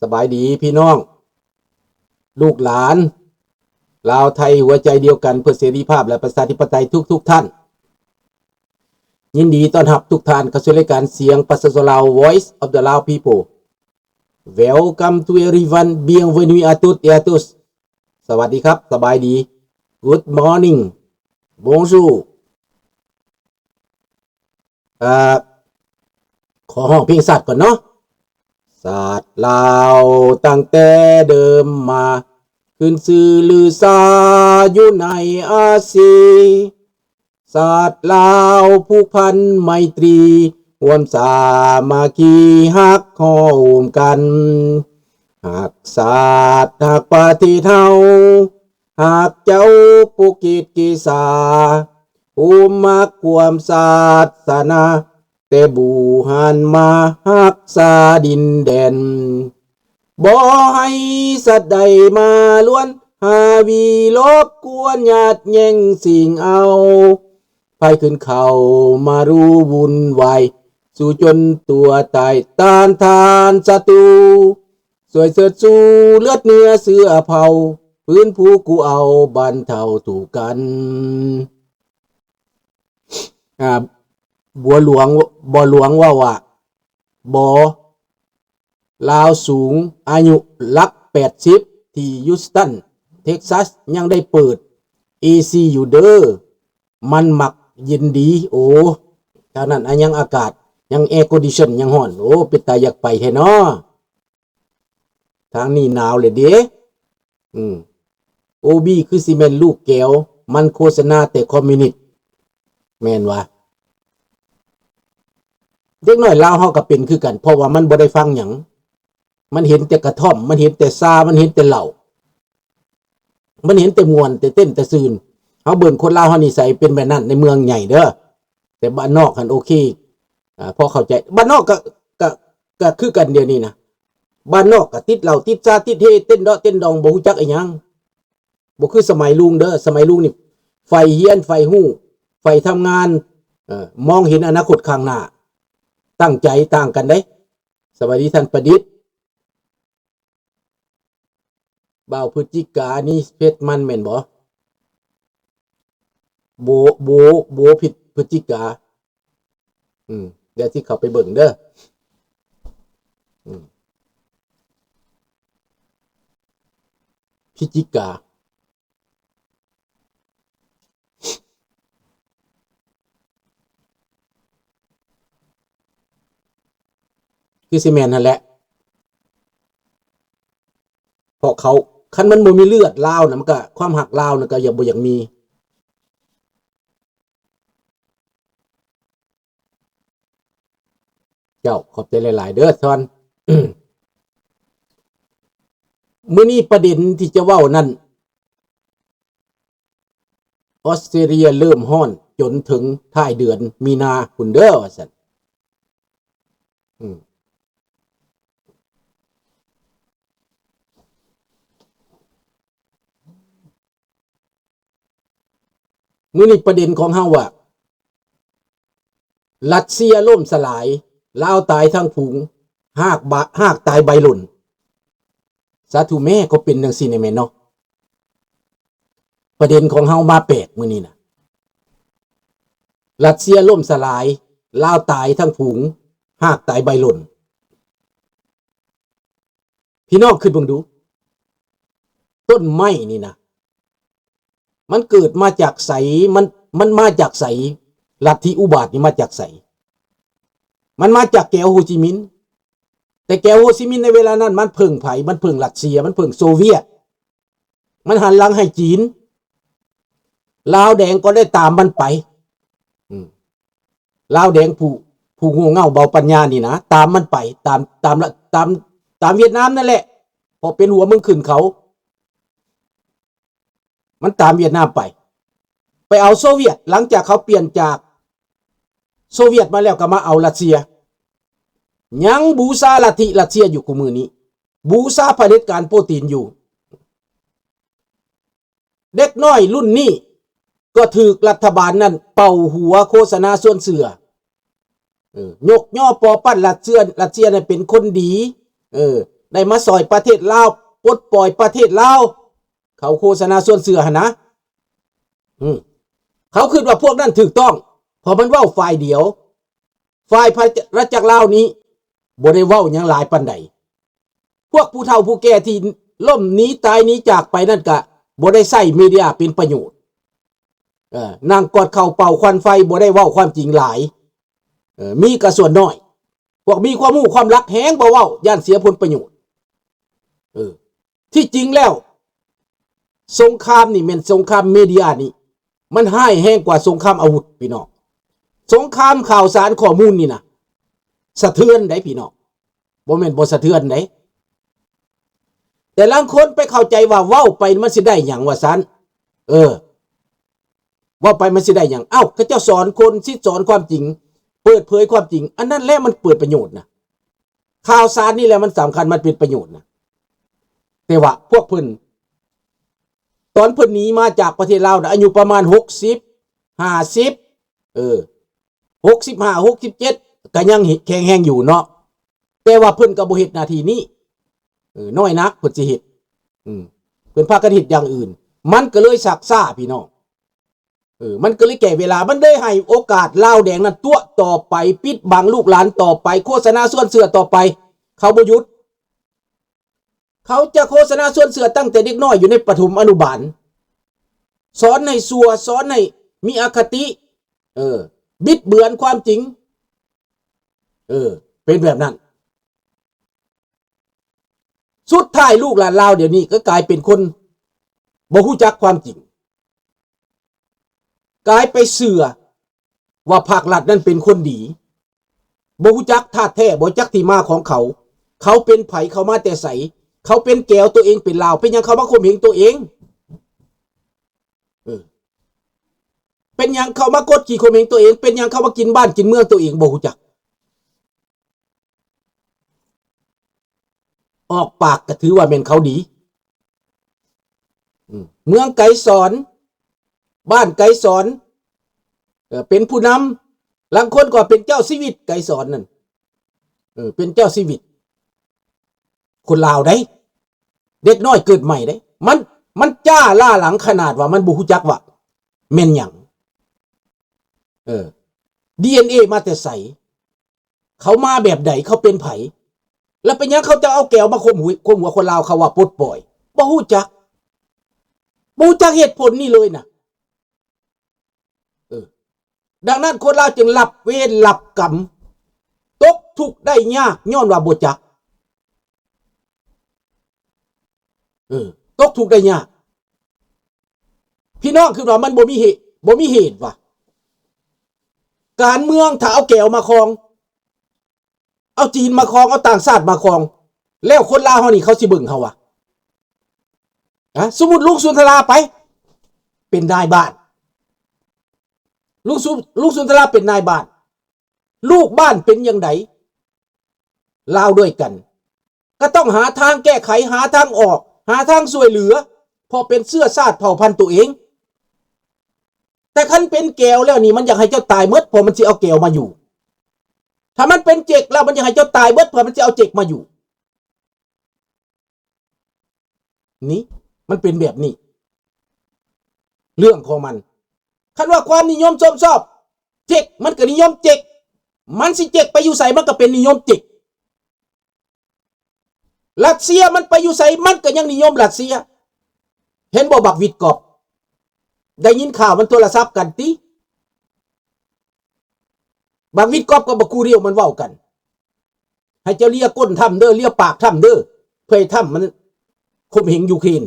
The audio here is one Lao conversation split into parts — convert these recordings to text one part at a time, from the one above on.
ສະບາຍດີພີ່ນ້ອງ ລູກຫຼານລາວໄທຫົວໃຈດຽວກັນເພື່ອເສລີພາບ ແລະ ປະຊາທິປະໄຕທຸກໆທ່ານ. ຍິນດີຕ້ອນຮັບທຸກທ່ານເຂົ້າສູ່ລາຍການສຽງປະຊາຊົນລາວ Voice of the Lao People. Welcome to everyone. Bienvenue à toutes et à tous. ສະຫວັດດີຄັບ ສະບາຍດີ Good morning. Bonjour. ເອີ ຂໍຮ້ອງເພງຊາດກ່ອນເນາະ. ຊາດລາວຕັ້ງແຕ່ເດີມມາ ຂຶ້ນຊື່ລືຊາຢູ່ໃນອາຊີ. ຊາດລາວຜູກພັນໄມຕີ ຮ່ວມສາມັກຄີຮັກໂຮມກັນ. ຮັກຊາດຮັກປະເທດເຮົາ ຫາກເຈົ້າປົກກິດກິສາ ຜູ້ມັກຄວາມສາສະໜາ ແຕ່ບູຮານມາຮັກສາດິນແດນ. ບໍ່ໃຫ້ສັດໃດມາລວນ ຫາວີລົບກວນຍາດແຍ່ງຊິງເອົາ. ໃຜຂຶ້ນເຂົ້າມາຮູ້ວຸ່ນວາຍ ສູ້ຈົນຕົວຕາຍຕ້ານທານສັດຕູ. ຊ່ວຍເຊີດຊູເລືອດເນື້ອເຊື້ອເຜົ່າ ຟື້ນຟູກູ້ເອົາບັນເທົາທຸກກັນ. ອາ ບົວຫຼວງ ບໍ່ຫຼວງເວົ້າວ່າ ບໍ່ ລາວສູງ ອາຍຸຫຼັກແປດສິບ ທີ່ Houston Texas ຍັງໄດ້ເປີດ AC ຢູ່ເດີ ມັນມັກເຢັນດີ. ໂອ້ ທາງນັ້ນອາ ຍັງອາກາດ ຍັງ air condition ຍັງຮ້ອນ. ໂອ້ ເປັນຕາຢາກໄປແທ້ເນາະ. ທາງນີ້ໜາວແລ້ວເດ້. ອືມ ໂອບີ ຄືຊິແມ່ນລູກແກວ ມັນໂຄສະນາແຕ່ຄອມມິວນິດ ແມ່ນຫວາ? ເດັກນ້ອຍລາວເຮົາກໍເປັນຄືກັນ ເພາະວ່າມັນບໍ່ໄດ້ຟັງຫຍັງ ມັນເຫັນແຕ່ກະທ່ອມ ມັນເຫັນແຕ່ຊາ ມັນເຫັນແຕ່ເຫຼົ້າ ມັນເຫັນແຕ່ມ່ວນ ແຕ່ເຕັ້ນ ແຕ່ຊື່ນ. ເຮົາເບິ່ງຄົນລາວເຮົານິໄສເປັນແບບນັ້ນໃນເມືອງໃຫຍ່ເດີ ແຕ່ບ້ານນອກຫັ້ນໂອເຄ ອາ ພໍເຂົ້າໃຈ. ບ້ານນອກກະ ກະ ກະຄືກັນດຽວນີ້ນະ ບ້ານນອກກະຕິດເຫຼົ້າຕິດຊາ ຕິດເຮ ເຕັ້ນເດາະເຕັ້ນດອງ ບໍ່ຮູ້ຈັກອີ່ຫຍັງ. ບໍ່ຄືສະໄໝລຸງເດີ ສະໄໝລຸງນີ້ໃຝ່ຮຽນ ໃຝ່ຮູ້ ໃຝ່ທຳງານ ເອີ ມອງເຫັນອະນາຄົດຂ້າງໜ້າ ຕັ້ງໃຈຕ່າງກັນເດ້. ສະບາຍດີທ່ານປະດິດ. ບ່າວພຶດຈິກາ ອັນນີ້ເຟສມັນແມ່ນບໍ່? ໂບ ໂບ ໂບ ພິດ ພຶດຈິກາ. ອືມ ດຽວຊິເຂົ້າໄປເບິ່ງເດີ. ອືມ ພິຈິກາ ຄືຊິແມ່ນຫັ້ນແຫຼະ ເພາະເຂົາ ຄັນມັນບໍ່ມີເລືອດລາວນະ ມັນກະ ຄວາມຮັກລາວນະ ກະຢາກ ບໍ່ຢາກມີ. ເຈົ້າ ຂອບໃຈຫຼາຍໆເດີທ່ານ. ມື້ນີ້ປະເດັນທີ່ຈະເວົ້ານັ້ນ ອອສເຕຣເລຍເລີ່ມຮ້ອນຈົນເຖິງທ້າຍເດືອນມີນາພຸ້ນເດີ ວ່າຊັ້ນ. ອືມ ມື້ນີ້ປະເດັນຂອງເຮົາວ່າ ຣັດເຊຍລົ້ມສະຫຼາຍ ລາວຕາຍທັງຝູງ ຮາກບະ ຮາກຕາຍໃບຫຼົ່ນ. ສາທຸແມ້ ກໍເປັນຈັ່ງຊີ້ແມ່ນເນາະ. ປະເດັນຂອງເຮົາມາແປກມື້ນີ້ນະ ຣັດເຊຍລົ້ມສະຫຼາຍ ລາວຕາຍທັງຝູງ ຮາກຕາຍໃບຫຼົ່ນ. ພີ່ນ້ອງຄິດເບິ່ງດູ ຕົ້ນໄມ້ນີ້ນະ ມັນເກີດມາຈາກໃສ? ມັນ ມັນມາຈາກໃສ? ລັດທິອຸບາດນີ້ມາຈາກໃສ? ມັນມາຈາກແກວໂຮຈິມິນ. ແຕ່ແກວໂຮຈິມິນໃນເວລານັ້ນ ມັນເພິ່ງໃຜ? ມັນເພິ່ງຣັດເຊຍ, ມັນເພິ່ງໂຊວຽດ. ມັນຫັນຫຼັງໃຫ້ຈີນ. ລາວແດງກໍໄດ້ຕາມມັນໄປ. ອືມ. ລາວແດງຜູ້ ຜູ້ໂງ່ເຫງົ້າເບົາປັນຍານີ້ນະ ຕາມມັນໄປ ຕາມ ຕາມ ຕາມ ຕາມຫວຽດນາມນັ້ນແຫຼະ ເພາະເປັນຫົວເມືອງຂຶ້ນເຂົາ ມັນຕາມຫວຽດນາມໄປ ໄປເອົາໂຊວຽດ. ຫຼັງຈາກເຂົາປ່ຽນຈາກໂຊວຽດມາແລ້ວ ກໍມາເອົາຣັດເຊຍ ຍັງບູຊາລັດທິຣັດເຊຍຢູ່ຄູ່ມື້ນີ້ ບູຊາຜະເດັດການໂປຕີນຢູ່. ເດັກນ້ອຍລຸ້ນນີ້ກໍຖືກລັດຖະບານນັ້ນເປົ່າຫົວໂຄສະນາຊວນເຊື່ອ ເອີ ຍົກຍໍປໍປັ້ນຣັດເຊຍ ຣັດເຊຍນັ້ນເປັນຄົນດີ ເອີ ໄດ້ມາຊ່ອຍປະເທດລາວ ປົດປ່ອຍປະເທດລາວ ເຂົາໂຄສະນາຊວນເຊື່ອຫັ້ນນະ ອືມ ເຂົາຄິດວ່າພວກນັ້ນຖືກຕ້ອງ ເພາະມັນເວົ້າຝ່າຍດຽວ. ຝ່າຍພະລາຊະອານາຈັກລາວນີ້ບໍ່ໄດ້ເວົ້າຫຍັງຫຼາຍປານໃດ. ພວກຜູ້ເຖົ້າຜູ້ແກ່ທີ່ລົ້ມໜີຕາຍໜີຈາກໄປນັ້ນກະບໍ່ໄດ້ໃຊ້ເມດຽເປັນປະໂຫຍດ. ເອີ ນັ່ງກອດເຂົ່າເປົ່າຄວັນໄຟ ບໍ່ໄດ້ເວົ້າຄວາມຈິງຫຼາຍ. ເອີ ມີກະສ່ວນນ້ອຍ. ພວກມີຄວາມຮູ້ຄວາມລັກແຮງບໍ່ເວົ້າ ຢ້ານເສຍຜົນປະໂຫຍດ. ເອີ ທີ່ຈິງແລ້ວ ສົງຄາມນີ້ແມ່ນສົງຄາມເມດຽນີ້ ມັນຮ້າຍແຮງກວ່າສົງຄາມອາວຸດ ພີ່ນ້ອງ. ສົງຄາມຂ່າວສານຂໍ້ມູນນີ້ນະ ສະເທືອນໃດ໋ ພີ່ນ້ອງ. ບໍ່ແມ່ນບໍ່ສະເທືອນໃດ໋. ແຕ່ລາງຄົນໄປເຂົ້າໃຈວ່າເວົ້າໄປມັນຊິໄດ້ຫຍັງວ່າຊັ້ນ. ເອີ ເວົ້າໄປມັນຊິໄດ້ຫຍັງ? ເອົ້າ ເຂົາເຈົ້າສອນຄົນ ສິດສອນຄວາມຈິງ ເປີດເຜີຍຄວາມຈິງ ອັນນັ້ນແຫຼະມັນເກີດປະໂຫຍດນະ. ຂ່າວສານນີ້ແຫຼະມັນສຳຄັນ ມັນເປັນປະໂຫຍດນະ. ແຕ່ວ່າພວກເພິ່ນ ຕອນເພິ່ນໜີມາຈາກປະເທດລາວນະ ອາຍຸປະມານຫົກສິບ ຫ້າສິບ ເອີ ຫົກສິບຫ້າ ຫົກສິບເຈັດ ກະຍັງແຂງແຮງຢູ່ເນາະ. ແຕ່ວ່າເພິ່ນກະບໍ່ເຮັດໜ້າທີ່ນີ້ ເອີ ນ້ອຍນັກເພິ່ນຊິເຮັດ ອືມ ເພິ່ນພາກັນເຮັດຢ່າງອື່ນ ມັນກະເລີຍຊັກຊ້າ ພີ່ນ້ອງ. ເອີ ມັນກໍເລີຍແກ່ເວລາ ມັນເລີຍໃຫ້ໂອກາດລາວແດງນັ້ນຕົວະຕໍ່ໄປ ປິດບັງລູກຫຼານຕໍ່ໄປ ໂຄສະນາຊວນເຊື່ອຕໍ່ໄປ. ເຂົາບໍ່ຢຸດ ເຂົາຈະໂຄສະນາຊວນເຊື່ອຕັ້ງແຕ່ເດັກນ້ອຍຢູ່ໃນປະຖົມອະນຸບານ ສອນໃຫ້ຊົ່ວ ສອນໃຫ້ມີອະຄະຕິ ເອີ ບິດເບືອນຄວາມຈິງ ເອີ ເປັນແບບນັ້ນ. ສຸດທ້າຍລູກຫຼານລາວດຽວນີ້ກໍກາຍເປັນຄົນບໍ່ຮູ້ຈັກຄວາມຈິງ ກາຍໄປເຊື່ອວ່າພາກລັດນັ້ນເປັນຄົນດີ ບໍ່ຮູ້ຈັກທາດແທ້ ບໍ່ຈັກທີ່ມາຂອງເຂົາ ເຂົາເປັນໃຜ ເຂົາມາແຕ່ໃສ ເຂົາເປັນແກວ ຕົວເອງເປັນລາວ ເປັນຫຍັງເຂົາມາຂົ່ມເຫງຕົວເອງ ເອີ ເປັນຫຍັງເຂົາມາກົດຂີ່ຂົ່ມເຫງຕົວເອງ ເປັນຫຍັງເຂົາມາກິນບ້ານກິນເມືອງຕົວເອງ ບໍ່ຮູ້ຈັກ ອອກປາກກໍຖືວ່າແມ່ນເຂົາດີ ອືມ ເມືອງໄກສອນ ບ້ານໄກສອນ ເອີ ເປັນຜູ້ນຳ ລາງຄົນກໍເປັນເຈົ້າຊີວິດ ໄກສອນນັ້ນ ເອີ ເປັນເຈົ້າຊີວິດ ຄົນລາວໃດ໋ ເດັກນ້ອຍເກີດໃໝ່ໃດ໋ ມັນ ມັນຈ້າລ້າຫຼັງຂະໜາດວ່າມັນບໍ່ຮູ້ຈັກວ່າແມ່ນຫຍັງ ເອີ ດີເອັນເອ ມາແຕ່ໃສ ເຂົາມາແບບໃດ ເຂົາເປັນໃຜ ແລ້ວເປັນຫຍັງເຂົາຈະເອົາແກວມາຂົ່ມຫົວ ຂົ່ມຫົວຄົນລາວ ເຂົາວ່າປົດປ່ອຍ ບໍ່ຮູ້ຈັກ ບໍ່ຮູ້ຈັກເຫດຜົນນີ້ເລີຍນະ ເອີ ດັ່ງນັ້ນຄົນລາວຈຶ່ງຮັບເວນຮັບກຳ ຕົກທຸກໄດ້ຍາກຍ້ອນວ່າບໍ່ຈັກ ເອີ ຕົກທຸກໄດ້ຍາກ ພີ່ນ້ອງຄິດວ່າມັນບໍ່ມີເຫດ ບໍ່ມີເຫດຫວາ? ການເມືອງຖ້າເອົາແກວມາຄອງ ເອົາຈີນມາຄອງ ເອົາຕ່າງຊາດມາຄອງ ແລ້ວຄົນລາວເຮົານີ້ເຂົາຊິເບິ່ງເຮົາຫວາ? ຮະ ສົມມຸດລຸງສຸນທະລາໄປ ເປັນນາຍບ້ານ ລຸງສຸ ລຸງສຸນທະລາເປັນນາຍບ້ານ ລູກບ້ານເປັນຈັ່ງໃດ? ລາວດ້ວຍກັນ ກໍຕ້ອງຫາທາງແກ້ໄຂ ຫາທາງອອກ ຫາທາງຊ່ວຍເຫຼືອ ເພາະເປັນເຊື້ອຊາດເຜົ່າພັນຕົວເອງ. ແຕ່ຄັນເປັນແກວແລ້ວນີ້ ມັນຢາກໃຫ້ເຈົ້າຕາຍໝົດ ເພາະມັນຊິເອົາແກວມາຢູ່. ຖ້າມັນເປັນເຈັກແລ້ວ ມັນຢາກໃຫ້ເຈົ້າຕາຍໝົດ ເພາະມັນຊິເອົາເຈັກມາຢູ່. ນີ້ ມັນເປັນແບບນີ້ ເລື່ອງຂອງມັນ. ຄັນວ່າຄວາມນິຍົມຊົມຊອບ ເຈັກ ມັນກໍນິຍົມເຈັກ ມັນຊິເຈັກໄປຢູ່ໃສ ມັນກໍເປັນນິຍົມເຈັກ. ຣັດເຊຍມັນໄປຢູ່ໃສ ມັນກໍຍັງນິຍົມຣັດເຊຍ. ເຫັນບໍ່ ບັກວິດກອບ ໄດ້ຍິນຂ່າວມັນໂທລະສັບກັນຕິ? ບັກວິດກອບກັບບັກຄູເຣວມັນເວົ້າກັນ ໃຫ້ເຈົ້າເລຍກົ້ນຖ້ຳເດີ ເລຍປາກຖ້ຳເດີ ເພື່ອໃຫ້ຖ້ຳມັນຂົ່ມເຫງຢູເຄຣນ.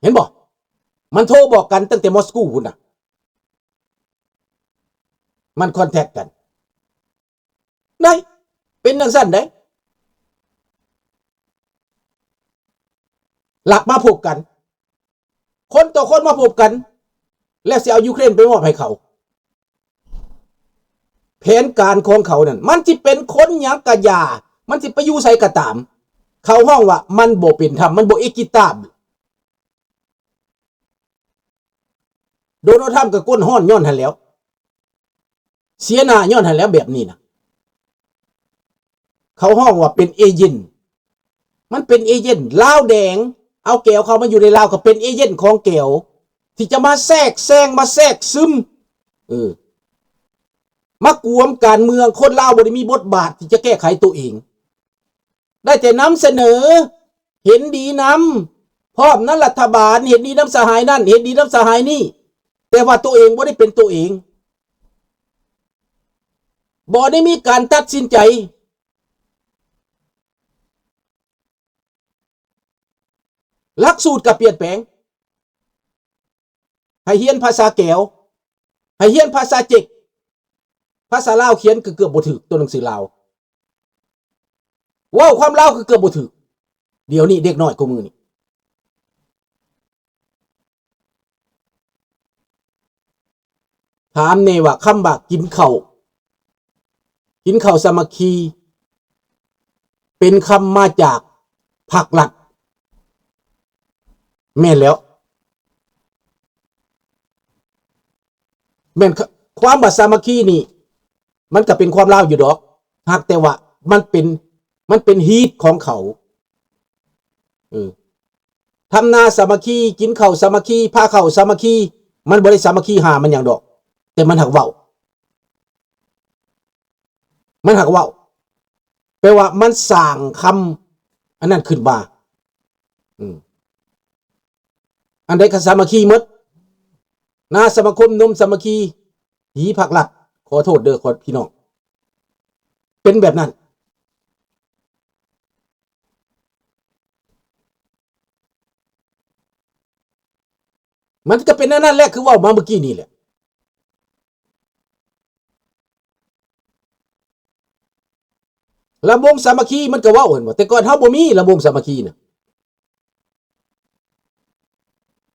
ເຫັນບໍ່? ມັນໂທບອກກັນຕັ້ງແຕ່ມອສກູພຸ້ນນະ ມັນຄອນແທັກກັນ. ໄດ້ ເປັນຈັ່ງຊັ້ນໄດ໋ ລັກມາພົບກັນ ຄົນຕໍ່ຄົນມາພົບກັນ ແລ້ວຊິເອົາຢູເຄຣນໄປມອບໃຫ້ເຂົາ. ແຜນການຂອງເຂົານັ້ນ ມັນຊິເປັນຄົນຫຍັງກະຢ່າ ມັນຊິໄປຢູ່ໃສກະຕາມ ເຂົາຮ້ອງວ່າມັນບໍ່ເປັນທຳ ມັນບໍ່ເອກິຕາບ. ໂດນັລທຳກໍກົ້ນຮ້ອນຍ້ອນຫັ້ນແຫຼ້ວ ເສຍໜ້າຍ້ອນຫັ້ນແຫຼ້ວ ແບບນີ້ນະ. ເຂົາຮ້ອງວ່າເປັນເອເຈນ ມັນເປັນເອເຈນລາວແດງ ເອົາແກວເຂົ້າມາຢູ່ໃນລາວ ກໍເປັນເອເຈນຂອງແກວ ທີ່ຈະມາແຊກແຊງ ມາແຊກຊຶມ ເອີ ມາກວມການເມືອງ. ຄົນລາວບໍ່ໄດ້ມີບົດບາດທີ່ຈະແກ້ໄຂໂຕເອງ ໄດ້ແຕ່ນຳສະເໜີ ເຫັນດີນຳ ພ້ອມນຳລັດຖະບານ ເຫັນດີນຳສະຫາຍນັ້ນ ເຫັນດີນຳສະຫາຍນີ້ ແຕ່ວ່າໂຕເອງບໍ່ໄດ້ເປັນໂຕເອງ ບໍ່ໄດ້ມີການຕັດສິນໃຈ. ຫຼັກສູດກໍປ່ຽນແປງ ໃຫ້ຮຽນພາສາແກວ ໃຫ້ຮຽນພາສາເຈັກ ພາສາລາວຂຽນກໍເກືອບບໍ່ຖືກ ຕົວໜັງສືລາວ ເວົ້າຄວາມລາວກໍເກືອບບໍ່ຖືກ. ດຽວນີ້ເດັກນ້ອຍກວ່າມື້ນີ້ ຖາມແດ່ວ່າຄຳວ່າກິນເຂົ້າ ກິນເຂົ້າສາມັກຄີ ເປັນຄຳມາຈາກພັກລັດ? ແມ່ນແລ້ວ ແມ່ນ ຄ- ຄວາມວ່າສາມັກຄີນີ້ ມັນກໍເປັນຄວາມລາວຢູ່ດອກ ຫາກແຕ່ວ່າມັນເປັນ ມັນເປັນຮີດຂອງເຂົາ ເອີ ທຳນາສາມັກຄີ ກິນເຂົ້າສາມັກຄີ ພາເຂົ້າສາມັກຄີ ມັນບໍ່ໄດ້ສາມັກຄີຫາມັນຫຍັງດອກ ແຕ່ມັນຫາກເວົ້າ ມັນຫາກເວົ້າ ແປວ່າມັນສ້າງຄຳອັນນັ້ນຂຶ້ນມາ ອືມ ອັນໃດກໍສາມັກຄີໝົດ ນາສະມາຄົມ ນົມສາມັກຄີ ຜີພັກລັດ ຂໍໂທດເດີພີ່ນ້ອງ ເປັນແບບນັ້ນ. ມັນກໍເປັນອັນນັ້ນແຫຼະ ຄືເວົ້າມາເມື່ອກີ້ນີ້ແຫຼະ ລຳວົງສາມັກຄີມັນກໍເວົ້າ ເຫັນບໍ່? ແຕ່ກ່ອນເຮົາບໍ່ມີລຳວົງສາມັກຄີນະ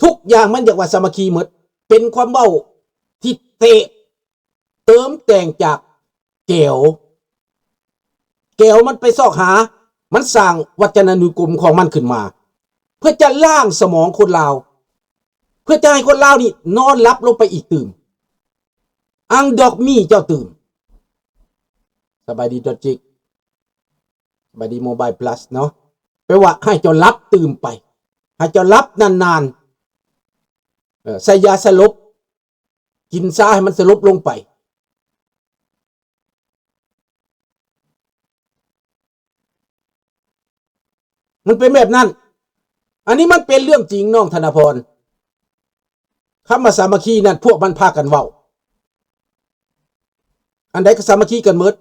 ທຸກຢ່າງມັນຢາກວ່າສາມັກຄີໝົດ ເປັນຄວາມເວົ້າທີ່ເຕະ ເຕີມແຕ່ງຈາກແກວ ແກວມັນໄປຊອກຫາ ມັນສ້າງວັດຈະນານຸກົມຂອງມັນຂຶ້ນມາ ເພື່ອຈະລ້າງສະໝອງຄົນລາວ ເພື່ອຈະໃຫ້ຄົນລາວນີ້ນອນຫຼັບລົງໄປອີກຕື່ມ ອັງດອກມີເຈົ້າຕື່ມ ສະບາຍດີດອດຈິກ ສະບາຍດີໂມບາຍພລັສເນາະ ແປວ່າໃຫ້ເຈົ້າຫຼັບຕື່ມໄປ ໃຫ້ເຈົ້າຫຼັບນານໆ ເອີ ໃສ່ຢາສະຫຼົບ ກິນຊາໃຫ້ມັນສະຫຼົບລົງໄປ ມັນເປັນແບບນັ້ນ ອັນນີ້ມັນເປັນເລື່ອງຈິງ ນ້ອງທະນະພອນ ຄຳວ່າສາມັກຄີນັ້ນ ພວກມັນພາກັນເວົ້າ ອັນໃດກໍສາມັກຄີກັນໝົດ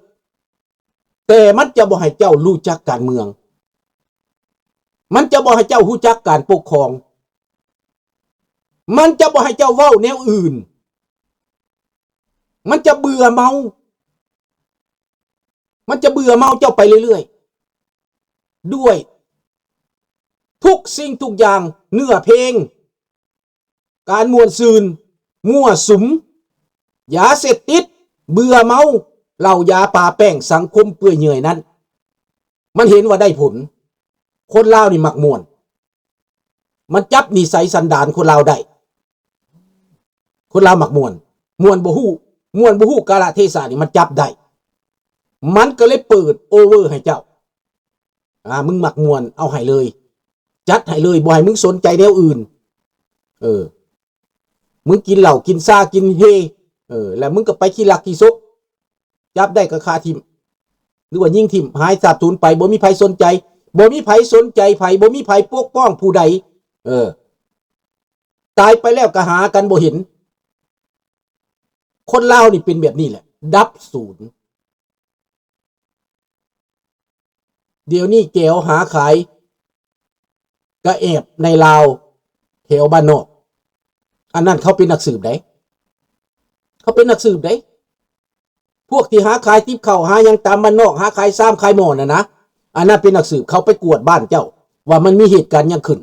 ແຕ່ມັນຈະບໍ່ໃຫ້ເຈົ້າຮູ້ຈັກການເມືອງ ມັນຈະບໍ່ໃຫ້ເຈົ້າຮູ້ຈັກການປົກຄອງ ມັນຈະບໍ່ໃຫ້ເຈົ້າເວົ້າແນວອື່ນ ມັນຈະເບື່ອເມົາ ມັນຈະເບື່ອເມົາເຈົ້າໄປເລື້ອຍໆ ດ້ວຍທຸກສິ່ງທຸກຢ່າງ ເນື້ອເພງ ການມ່ວນຊື່ນ ມົ້ວສຸມ ຢາເສບຕິດ ເບື່ອເມົາ ເຫຼົ້າຢາປາແປ້ງ ສັງຄົມເປື່ອຍເຫຍື່ອຍນັ້ນ ມັນເຫັນວ່າໄດ້ຜົນ ຄົນລາວນີ້ມັກມ່ວນ ມັນຈັບນິໄສສັນດານຄົນລາວໄດ້ ຄົນລາວມັກມ່ວນ ມ່ວນບໍ່ຮູ້ ມ່ວນບໍ່ຮູ້ກາລະເທສະນີ້ມັນຈັບໄດ້ ມັນກໍເລີຍເປີດໂອເວີໃຫ້ເຈົ້າ ອ່າ ມຶງມັກມ່ວນ ເອົາໃຫ້ເລີຍ ຈັດໃຫ້ເລີຍ ບໍ່ໃຫ້ມຶງສົນໃຈແນວອື່ນ ເອີ ມຶງກິນເຫຼົ້າ ກິນຊາ ກິນເຮ ເອີ ແລ້ວມຶງກໍໄປຂີ້ລັກຂີ້ສົກ ຈັບໄດ້ກໍຂ້າຖິ້ມ ຫຼືວ່າຍິງຖິ້ມ ຫາຍສາບສູນໄປ ບໍ່ມີໃຜສົນໃຈ ບໍ່ມີໃຜສົນໃຈໃຜ ບໍ່ມີໃຜປົກປ້ອງຜູ້ໃດ ເອີ ຕາຍໄປແລ້ວກໍຫາກັນບໍ່ເຫັນ ຄົນລາວນີ້ເປັນແບບນີ້ແຫຼະ ດັບສູນ. ດຽວນີ້ແກວຫາຂາຍກະແອບໃນລາວແຖວບ້ານນອກ ອັນນັ້ນເຂົາເປັນນັກສືບໃດ໋ ເຂົາເປັນນັກສືບໃດ໋ ພວກທີ່ຫາຂາຍຕິບເຂົ້າຫາຫຍັງຕາມບ້ານນອກ ຫາຂາຍຊາມຂາຍໝໍ້ນັ້ນນະ ອັນນັ້ນເປັນນັກສືບ ເຂົາໄປກວດບ້ານເຈົ້າວ່າມັນມີເຫດການຫຍັງຂຶ້ນ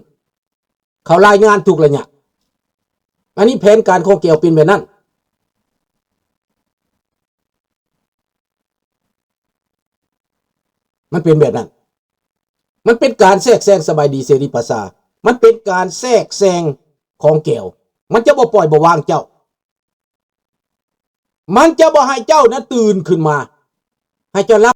ເຂົາລາຍງານທຸກໄລຍະ ອັນນີ້ແຜນການຂອງແກວເປັນແບບນັ້ນ ມັນເປັນແບບນັ້ນ ມັນເປັນການແຊກແຊງ ສະບາຍດີເສລີພາສາ ມັນເປັນການແຊກແຊງຂອງແກວ ມັນຈະບໍ່ປ່ອຍບໍ່ວາງເຈົ້າ ມັນຈະບໍ່ໃຫ້ເຈົ້ານັ້ນຕື່ນຂຶ້ນມາ ໃຫ້ເຈົ້າຫຼັບ